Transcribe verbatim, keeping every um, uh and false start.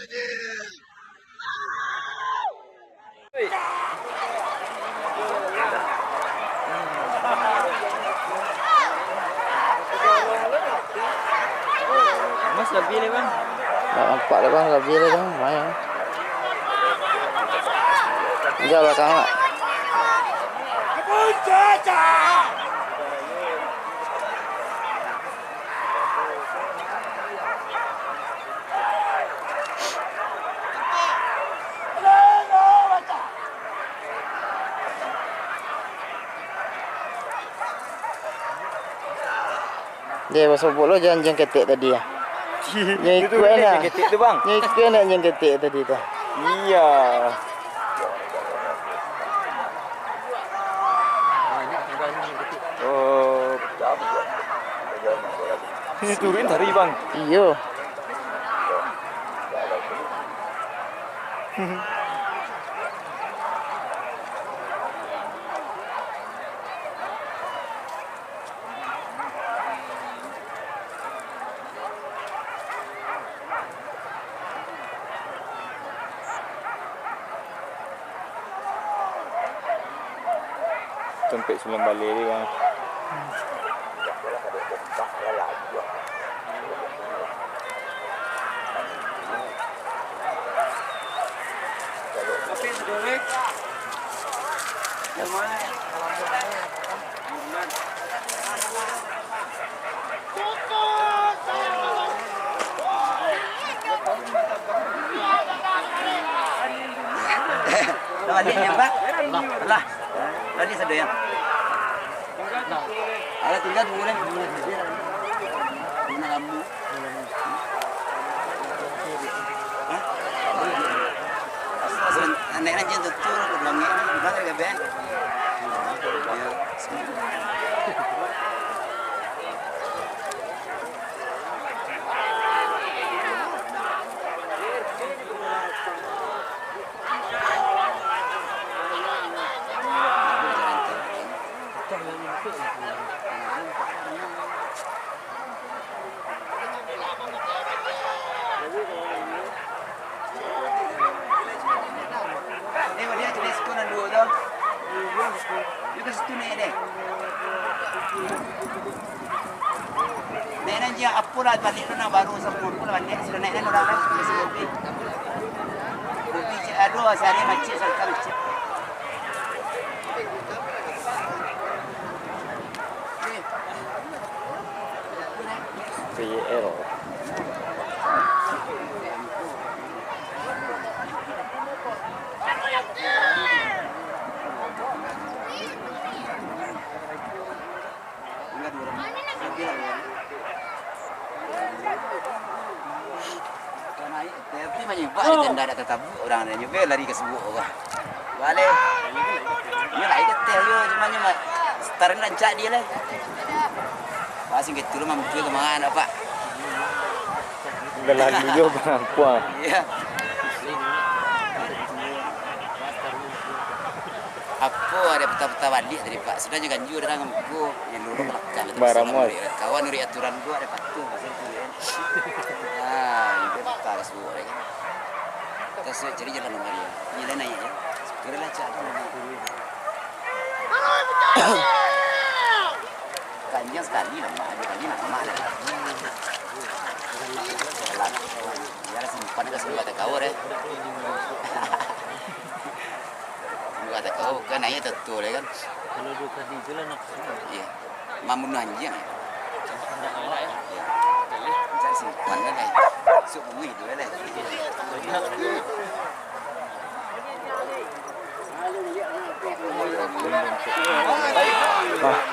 Mas, lebih le, Bang. Ndak nampak le, Bang, lebih le, Bang. Lumayan. Jauh balakang, Mak. Dia basobok lo jo anjiang ketek tadi, ah. Nyo ikuik nyo. Anjiang ketek tu, Bang. Nyo ikuik nyo anjiang ketek tadi tu. Iya. Oh. Ini turun tadi, Bang. Iyo. Tumpek sulam baleh dia, Bang. Lah baliak nyo, Pak? Lah. Baliak sado, yo. Alah, tingga duo lai. Guna lamo. Hah? Naik anjiang tu, tu, langik ni, bukan dari gabe. Yo. Tengok dia jenis ko nan duo tu. Dia ka situ naik deh. Naik nan je, apo lah baliak tu nan baru samo, apo lah baliak, sudah naik nan urang lah, sudah si Bobi. Bobi cek, aduh, sahari macet, sangka macet. P Y L. Tapi manyibak di tenda, dak tatabuak urang, ado juo lari ka suok ko. Baleh. Inyo lai ka ateh juo, cuma nyo ma-, star ni rancak dia lai. Wah, sing gitu lo mampu ka mangan, Pak. Udah lalu juo, Bang, kuah. Iya. Apo ado patah-patah baliak tadi, Pak? Sudah nyo ganjua urang muko, nyo lurus ka balakang. Baramual. Kawan nuruik aturan ko, ado patuah. Ah, itu patah ka suok, kan. Kita sudah cari jalan lama dia. Nilai naik, ya. Segeralah cak tu. Ganjang sakali lah, Mak. Dua kali lah, Mak. Alah, biar simpan ka sumba takau deh. Sumba takau kan aia tatua deh kan. Kalau dua kali je lah nak. Iya. Mambunuh anjiang. Iya. Cari simpan kan deh. Sup bunyi tu deh. Ah,